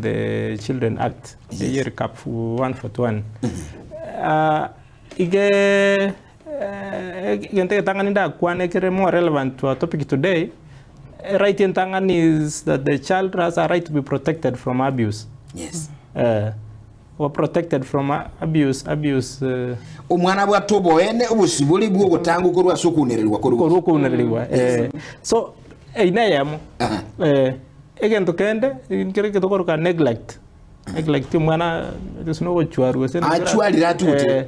The Children Act eyio ere Cap 141. Ah, ige eh, egento egetang'ani ndakwane kere more relevant to our topic today, right entang'ani is that the child has a right to be protected from abuse. Yes. Eh, oba protected from abuse, abuse eh, Omwana abwate oboene obosibore bw'ogotangwa korwa ase okounererigwa korwa. Korwa okounererigwa. Eh, so eyio neyemo. Aha. Eh, Egento kende nkere getokoroka neglect, neglect omwana gose na ogochwarwa gose na Achwarire atugutire. Eh,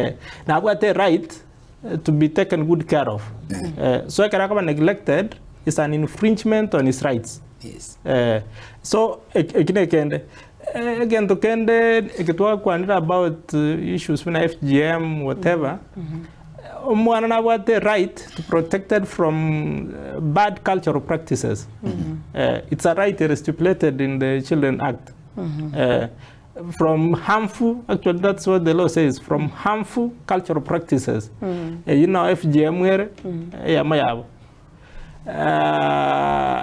eh, nabwate right to be taken good care of. Eh, so ekero akoba neglected is an infringement on his rights. Yes. Eh, so ek- eki nekende. Eh, egento kende eke twakwanire about issues buna FGM whatever, Omwana nabwate right to protected from bad cultural practices. It's a right ere stipulated in the Children Act. From harmful, actually that's what the law says, from harmful cultural practices. Eyio nao FGM ere, eyemo yabo.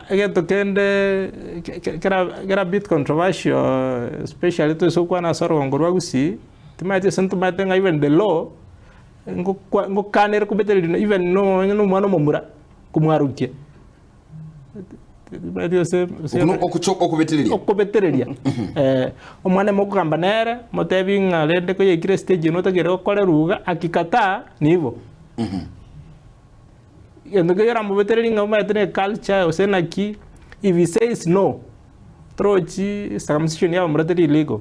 Egento kende kera kera bit controversial especially toise gokwana ase orogongo rwa Gusii, timanyeti gose ntomanyete ng'a even the law, ngokwa ngokanere kobetereria even nonye na omwana omomura komwarokia. Timanyeti gose gose Okwo no okocho okobetereria. okobetereria omwana mokogamba nere, motebi ng'a rende koyaikire estage eye notagere gokora eruga, akikataa nigo. Egento keria oramobetererie ng'a omanyete ne culture gose naki, if he says no, torochi circumcision ya abamura teri illegal.